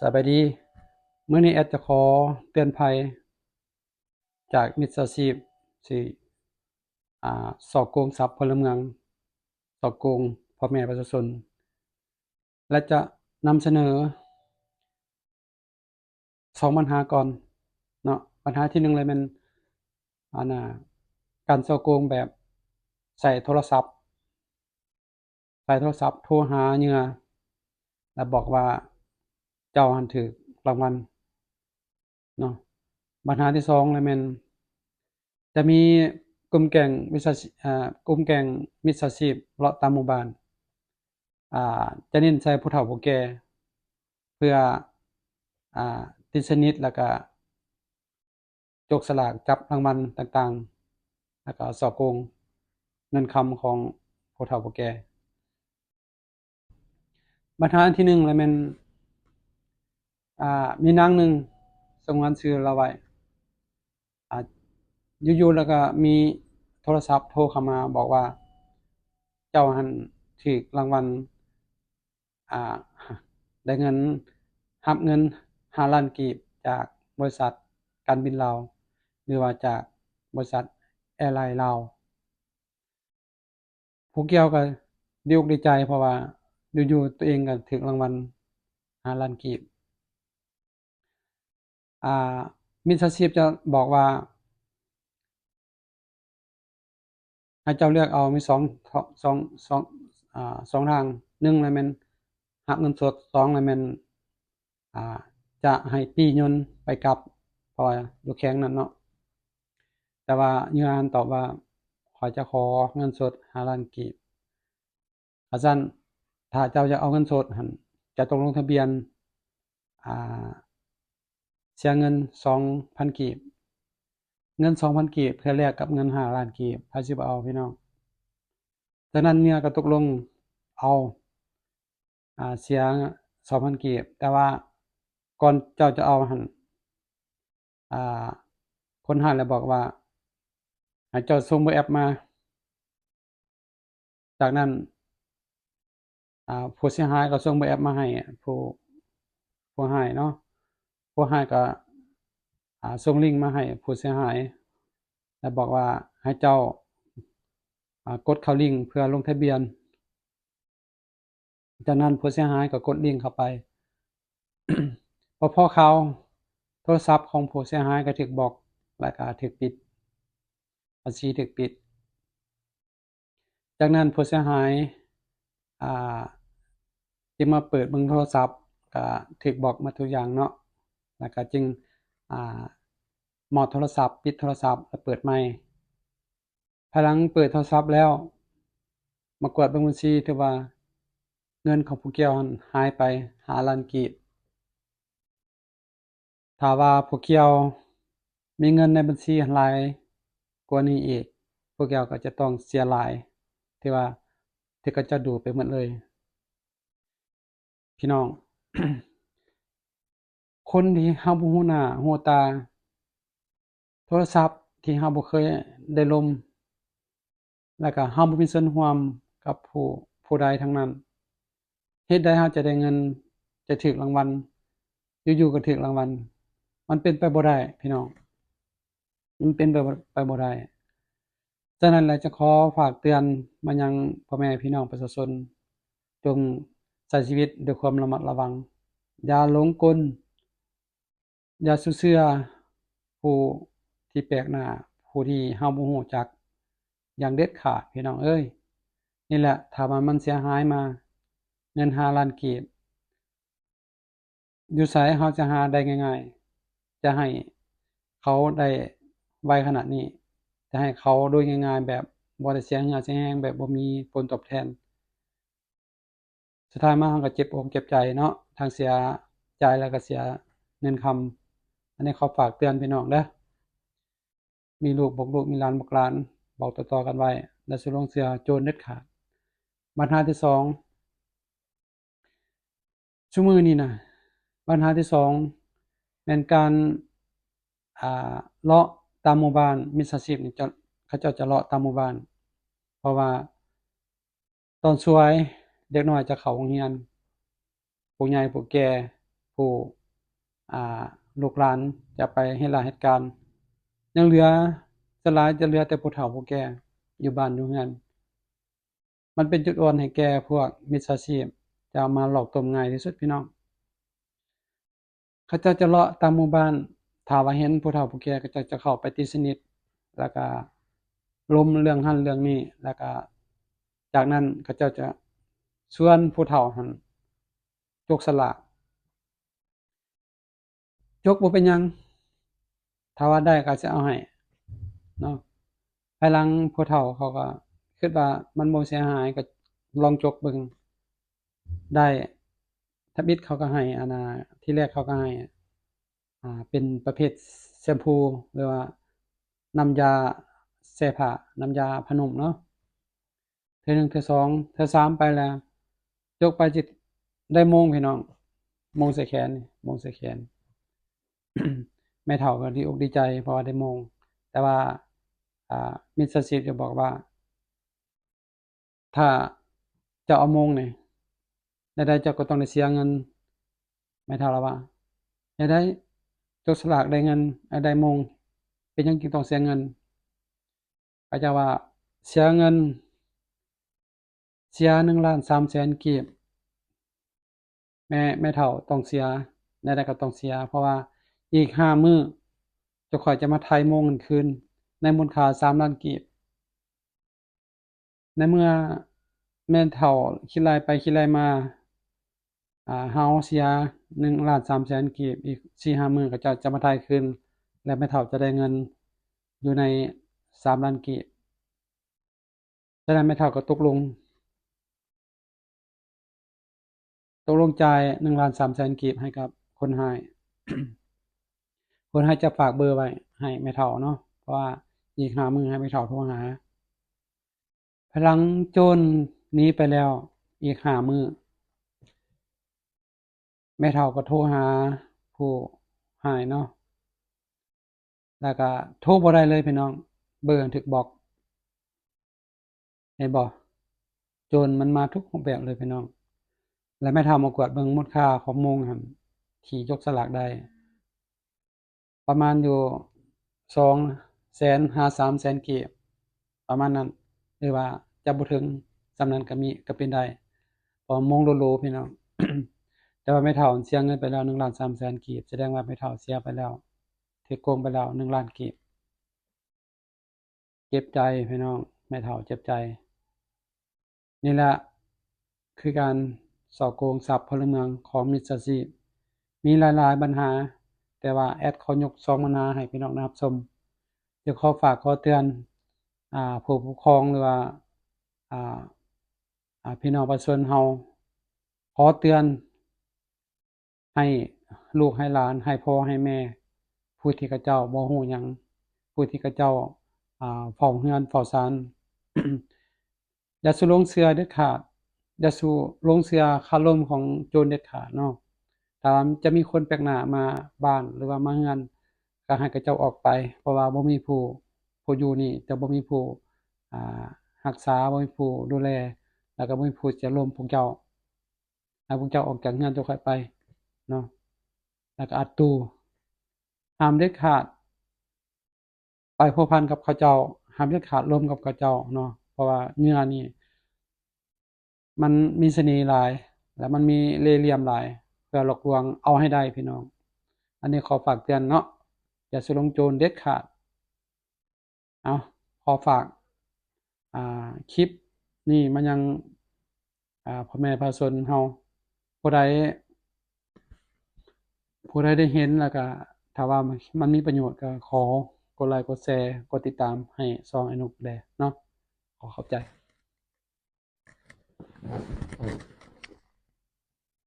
ສະບາຍດີ. ມື້ນີ້ແອັດຈະຂໍເຕືອນໄພຈາກມິດສາຊີບທີ່ ອ່າ ສໍ້ໂກງຊັບພົນລະເມືອງ, ສໍ້ໂກງພໍ່ແມ່ປະຊາຊົນ ແລະ ຈະນຳສະເໜີ ສອງບັນຫາກ່ອນເນາະ. ບັນຫາທີໜຶ່ງເລີຍແມ່ນ ອັນນ່າ ການສໍ້ໂກງແບບໃຊ້ໂທລະສັບ, ໃຊ້ໂທລະສັບໂທຫາເຫຍື່ອ ແລ້ວບອກວ່າເຈົ້າຫັ້ນຖືກລາງວັນເນາະ. ບັນຫາທີສອງເລີຍແມ່ນ ຈະມີກຸ່ມແກ້ງມິດສາຊີ ເອີ ກຸ່ມແກ້ງມິດສາຊີບເລາະຕາມໝູ່ບ້ານ ອ່າ ຈະເນັ້ນໃສ່ຜູ້ເຖົ້າຜູ້ແກ່ ເພື່ອ ອ່າ ຕິດສະໜິດ ແລ້ວກະຈົກສະຫຼາກຈັບລາງວັນຕ່າງໆ ແລ້ວກະສໍ້ໂກງເງິນຄຳຂອງຜູ້ເຖົ້າຜູ້ແກ່. ບັນຫາອັນທີໜຶ່ງລະແມ່ນ ອ່າ ມີນາງໜຶ່ງສະຫງວນຊື່ລາວໄວ້ ອ່າ ຢູ່ໆ ແລ້ວກໍມີໂທລະສັບໂທເຂົ້າມາບອກວ່າ ເຈົ້າຫັ້ນຖືກລາງວັນ ອ່າ ໄດ້ເງິນ ຮັບເງິນຫ້າລ້ານກີບຈາກບໍລິສັດການບິນລາວ ຫຼືວ່າຈາກບໍລິສັດແອລາຍລາວ. ຜູ້ກ່ຽວກໍດີອົກດີໃຈ ເພາະວ່າຢູ່ໆ ຕົວເອງກໍຖືກລາງວັນຫ້າລ້ານກີບ. ອ່າ ມິດສາຊີບຈະບອກວ່າ ໃຫ້ເຈົ້າເລືອກເອົາ ມີສອງ ສອງ ສອງ ອ່າ ສອງທາງ. ໜຶ່ງລະແມ່ນຮັບເງິນສົດ, ສອງລະແມ່ນ ອ່າ ຈະໃຫ້ປີ້ຍົນໄປກັບ ເພາະວ່າຢູ່ແຂວງນັ້ນເນາະ. ແຕ່ວ່າເຫຍື່ອຫັ້ນຕອບວ່າ ຂ້ອຍຈະຂໍເງິນສົດຫ້າລ້ານກີບ. ຄັນຊັ້ນ ຖ້າເຈົ້າຢາກເອົາເງິນສົດຫັ້ນ ເຈົ້າຕ້ອງລົງທະບຽນ ອ່າ ເສຍເງິນສອງພັນກີບ, ເງິນສອງພັນກີບເພື່ອແລກກັບເງິນຫ້າລ້ານກີບ, ໃຜຊິບໍ່ເອົາ ພີ່ນ້ອງ? ຈາກນັ້ນເຫຍື່ອກໍຕົກລົງເອົາ ອ່າ ເສຍສອງພັນກີບ, ແຕ່ວ່າກ່ອນເຈົ້າຈະເອົາຫັ້ນ ອ່າ ຄົນຮ້າຍລະບອກວ່າ ໃຫ້ເຈົ້າສົ່ງເບີແອັບມາ. ຈາກນັ້ນ ອ່າ ຜູ້ເສຍຫາຍກໍສົ່ງເບີແອັບມາໃຫ້ຜູ້ ຜູ້ຮ້າຍເນາະ, ຜູ້ຮ້າຍກໍ ອ່າ ສົ່ງລິ້ງມາໃຫ້ຜູ້ເສຍຫາຍ ແລະ ບອກວ່າໃຫ້ເຈົ້າ ອ່າ ກົດເຂົ້າລິ້ງເພື່ອລົງທະບຽນ. ຈາກນັ້ນຜູ້ເສຍຫາຍກໍກົດລິ້ງເຂົ້າໄປ. ພໍພໍຂ່າວ ໂທລະສັບຂອງຜູ້ເສຍຫາຍກໍຖືກບລັອກ ແລະ ກໍຖືກປິດ, ບັນຊີຖືກປິດ. ຈາກນັ້ນຜູ້ເສຍຫາຍ ອ່າ ຈຶ່ງມາເປີດເບິ່ງໂທລະສັບ ກໍຖືກບລັອກໝົດທຸກຢ່າງເນາະ, ແລ້ວກໍຈຶ່ງ ອ່າ ມອດໂທລະສັບ, ປິດໂທລະສັບ ແລ້ວເປີດໃໝ່. ພາຍຫຼັງເປີດໂທລະສັບແລ້ວ ມາກວດເບິ່ງບັນຊີ ຖືວ່າເງິນຂອງຜູ້ກ່ຽວຫັ້ນຫາຍໄປຫ້າລ້ານກີບ. ຖ້າວ່າຜູ້ກ່ຽວມີເງິນໃນບັນຊີຫຼາຍກວ່ານີ້ອີກ, ຜູ້ກ່ຽວກໍຈະຕ້ອງເສຍຫຼາຍ ທີ່ວ່າ ທີ່ເຂົາເຈົ້າດູດໄປໝົດເລີຍ. ພີ່ນ້ອງ ຄົນທີ່ເຮົາບໍ່ຮູ້ໜ້າຮູ້ຕາ, ໂທລະສັບທີ່ເຮົາບໍ່ເຄີຍໄດ້ລົມ, ແລ້ວກໍເຮົາບໍ່ມີສ່ວນຮ່ວມກັບຜູ້ ຜູ້ໃດທັງນັ້ນ, ເຮັດໃດເຮົາຈະໄດ້ເງິນ, ຈະຖືກລາງວັນ, ຢູ່ໆກໍຖືກລາງວັນ? ມັນເປັນໄປບໍ່ໄດ້ ພີ່ນ້ອງ, ມັນເປັນໄປ ໄປບໍ່ໄດ້. ສະນັ້ນແຫຼະ ຈະຂໍຝາກເຕືອນມາຍັງພໍ່ແມ່ພີ່ນ້ອງປະຊາຊົນ, ຈົ່ງໃຊ້ຊີວິດດ້ວຍຄວາມລະມັດລະວັງ, ຢ່າຫຼົງກົນ, ຢ່າສູ່ເຊື່ອຜູ້ທີ່ແປກໜ້າ, ຜູ້ທີ່ເຮົາບໍ່ຮູ້ຈັກຢ່າງເດັດຂາດ ພີ່ນ້ອງເອີຍ. ນີ້ແຫຼະ ຖ້າວ່າມັນເສຍຫາຍມາ ເງິນຫ້າລ້ານກີບ ຢູ່ໃສເຮົາຈະຫາໄດ້ງ່າຍໆ? ຈະໃຫ້ເຂົາໄດ້ໄວຂະໜາດນີ້, ຈະໃຫ້ເຂົາໂດຍງ່າຍໆ ແບບບໍ່ໄດ້ເສຍເຫື່ອເສຍແຮງ, ແບບບໍ່ມີຜົນຕອບແທນ. ສຸດທ້າຍມາເຮົາກໍເຈັບອົກເຈັບໃຈເນາະ, ທັງເສຍໃຈ ແລ້ວກໍເສຍເງິນຄຳ. ອັນນີ້ຂໍຝາກເຕືອນພີ່ນ້ອງເດີ. ມີລູກບອກລູກ, ມີຫຼານບອກຫຼານ, ບອກຕໍ່ໆກັນໄວ້, ແລະ ຊິຫຼົງເຊື່ອໂຈນເດັດຂາດ. ບັນຫາທີສອງ, ຊຸມື້ນີ້ນະ, ບັນຫາທີສອງແມ່ນການ ອ່າ ເລາະຕາມໝູ່ບ້ານ, ມິດສາຊີບນີ້ຈະ ເຂົາເຈົ້າຈະເລາະຕາມໝູ່ບ້ານ, ເພາະວ່າ ຕອນສວຍເດັກນ້ອຍຈະເຂົ້າໂຮງຮຽນ, ຜູ້ໃຫຍ່ຜູ້ແກ່ ຜູ້ ອ່າ ລູກຫຼານຈະໄປເຮັດລາເຮັດການ ຍັງເຫຼືອ ສ່ວນຫຼາຍຈະເຫຼືອແຕ່ຜູ້ເຖົ້າຜູ້ແກ່ຢູ່ບ້ານຢູ່ເຮືອນ. ມັນເປັນຈຸດອ່ອນໃຫ້ແກ່ພວກມິດສາຊີບ ຈະມາຫຼອກຕົ້ມງ່າຍທີ່ສຸດ ພີ່ນ້ອງ. ເຂົາເຈົ້າຈະເລາະຕາມໝູ່ບ້ານ ຖ້າວ່າເຫັນຜູ້ເຖົ້າຜູ້ແກ່ ເຂົາເຈົ້າຈະເຂົ້າໄປຕີສະໜິດ ແລ້ວກະລົມເລື່ອງຫັ້ນເລື່ອງນີ້ ແລ້ວກະຈາກນັ້ນເຂົາເຈົ້າຈະຊວນຜູ້ເຖົ້າຫັ້ນ ຈົກສະຫຼາກ. ຈົກບໍ່ເປັນຫຍັງ ຖ້າວ່າໄດ້ກໍຊິເອົາໃຫ້ເນາະ. ພາຍຫຼັງຜູ້ເຖົ້າເຂົາກໍຄິດວ່າມັນບໍ່ເສຍຫາຍ ກໍລອງຈົກເບິ່ງ ໄດ້. ທຳອິດເຂົາກໍໃຫ້ ອັນນ່າ ທີແລກເຂົາກໍໃຫ້ ອ່າ ເປັນປະເພດແຊມພູ ຫຼືວ່ານ້ຳຢາແຊ່ຜ້າ ນ້ຳຢາຜ້ານຸ່ມເນາະ. ເທື່ອໜຶ່ງ ເທື່ອສອງ ເທື່ອສາມໄປແລ້ວ ຈົກໄປຊິໄດ້ໂມງ ພີ່ນ້ອງ ໂມງໃສ່ແຂນ ໂມງໃສ່ແຂນ. ແມ່ເຖົ້າກໍດີອົກດີໃຈ ເພາະວ່າໄດ້ໂມງ. ແຕ່ວ່າ ອ່າ ມິດສາຊີບຈະບອກວ່າ ຖ້າເຈົ້າເອົາໂມງນີ້ ແນວໃດເຈົ້າກໍຕ້ອງໄດ້ເສຍເງິນ. ແມ່ເຖົ້າລາວວ່າ ແນວໃດ ຈົກສະຫຼາກໄດ້ເງິນ ໄດ້ໂມງ ເປັນຫຍັງຈຶ່ງຕ້ອງເສຍເງິນ? ເຂົາເຈົ້າວ່າເສຍເງິນ ເສຍໜຶ່ງລ້ານສາມແສນກີບ. ແມ່ ແມ່ເຖົ້າຕ້ອງເສຍ ແນວໃດກໍຕ້ອງເສຍ ເພາະວ່າອີກຫ້າມື້ ເຈົ້າຂ້ອຍຈະມາໄຖ່ໂມງນັ້ນຄືນ ໃນມູນຄ່າສາມລ້ານກີບ. ໃນເມື່ອແມ່ເຖົ້າຄິດໄລ່ໄປຄິດໄລ່ມາ ອ່າ ເຮົາເສຍໜຶ່ງລ້ານສາມແສນກີບ ອີກສີ່ຫ້າມື້ເຂົາເຈົ້າຈະມາໄຖ່ຄືນ ແລະ ແມ່ເຖົ້າຈະໄດ້ເງິນຢູ່ໃນສາມລ້ານກີບ. ສະນັ້ນແມ່ເຖົ້າກໍຕົກລົງ ຕົກລົງຈ່າຍໜຶ່ງລ້ານສາມແສນກີບໃຫ້ກັບຄົນຮ້າຍ. ຄົນຮ້າຍຈະຝາກເບີໄວ້ໃຫ້ແມ່ເຖົ້າເນາະ ເພາະວ່າອີກຫ້າມື້ໃຫ້ແມ່ເຖົ້າໂທຫາ. ພາຍຫຼັງໂຈນໜີໄປແລ້ວອີກຫ້າມື້ ແມ່ເຖົ້າກໍໂທຫາຜູ້ຮ້າຍເນາະ ແລ້ວກໍໂທບໍ່ໄດ້ເລີຍພີ່ນ້ອງ ເບີຖືກບລັອກ. ເຫັນບໍ່? ໂຈນມັນມາທຸກຮູບແບບເລີຍພີ່ນ້ອງ. ແລ້ວແມ່ເຖົ້າມາກວດເບິ່ງມູນຄ່າຂອງໂມງຫັ້ນ ທີ່ຈົກສະຫຼາກໄດ້ ປະມານຢູ່ສອງແສນຫາສາມແສນກີບ ປະມານນັ້ນ ຫຼືວ່າຈະບໍ່ເຖິງສ່ຳນັ້ນກໍມີ ກໍເປັນໄດ້ ເພາະໂມງໂລໆ ພີ່ນ້ອງ. ແຕ່ວ່າແມ່ເຖົ້າເສຍເງິນໄປແລ້ວໜຶ່ງລ້ານສາມແສນກີບ ສະແດງວ່າແມ່ເຖົ້າເສຍໄປແລ້ວ ຖືກໂກງໄປແລ້ວໜຶ່ງລ້ານກີບ. ເຈັບໃຈພີ່ນ້ອງ ແມ່ເຖົ້າເຈັບໃຈ. ນີ້ແຫຼະຄືການສໍ້ໂກງຊັບພົນລະເມືອງຂອງມິດສາຊີບ ມີຫຼາຍໆບັນຫາ ແຕ່ວ່າແອດຂໍຍົກສອງບັນຫາໃຫ້ພີ່ນ້ອງໄດ້ຮັບຊົມ. ຈະຂໍຝາກຂໍເຕືອນ ອ່າ ຜູ້ປົກຄອງ ຫຼືວ່າ ອ່າ ອ່າ ພີ່ນ້ອງປະຊາຊົນເຮົາ ຂໍເຕືອນ ໃຫ້ລູກໃຫ້ຫຼານ ໃຫ້ພໍ່ໃຫ້ແມ່ ຜູ້ທີ່ເຂົາເຈົ້າບໍ່ຮູ້ຫຍັງ ຜູ້ທີ່ເຂົາເຈົ້າ ອ່າ ເຝົ້າເຮືອນເຝົ້າຊານ ຢ່າສູ່ຫຼົງເຊື່ອເດັດຂາດ ຢ່າສູ່ຫຼົງເຊື່ອຄາລົມຂອງໂຈນເດັດຂາດເນາະ. ຖ້າວ່າຈະມີຄົນແປກໜ້າມາບ້ານ ຫຼືວ່າມາເຮືອນ ກໍໃຫ້ເຂົາເຈົ້າອອກໄປ ເພາະວ່າບໍ່ມີຜູ້ ຜູ້ຢູ່ນີ້ຈະບໍ່ມີຜູ້ ອ່າ ຮັກສາ ບໍ່ມີຜູ້ດູແລ ແລ້ວກໍບໍ່ມີຜູ້ຈະລົມພວກເຈົ້າ. ໃຫ້ພວກເຈົ້າອອກຈາກເຮືອນເຈົ້າຂ້ອຍໄປເນາະ ແລ້ວກໍອັດຕູ ຫ້າມເດັດຂາດໄປພົວພັນກັບເຂົາເຈົ້າ ຫ້າມເດັດຂາດລົມກັບເຂົາເຈົ້າເນາະ ເພາະວ່າເຫຍື່ອນີ້ມັນມີສະເໜ່ຫຼາຍ ແລະ ມັນມີເລ່ຫຼ່ຽມຫຼາຍ ເພື່ອຫຼອກລວງເອົາໃຫ້ໄດ້ພີ່ນ້ອງ. ອັນນີ້ຂໍຝາກເຕືອນເນາະ ຢ່າສູ່ຫຼົງໂຈນເດັດຂາດ. ເອົາ ຂໍຝາກ ອ່າ ຄລິບນີ້ມາຍັງ ອ່າ ພໍ່ແມ່ປະຊາຊົນເຮົາ ຜູ້ໃດ ຜູ້ໃດໄດ້ເຫັນ ແລ້ວກະຖ້າວ່າມັນ ມັນມີປະໂຫຍດ ກະຂໍກົດໄລກ໌ ກົດແຊ ກົດຕິດຕາມໃຫ້ຊ່ອງອ້າຍນຸກແດ່ເນາະ. ຂໍຂອບໃຈ.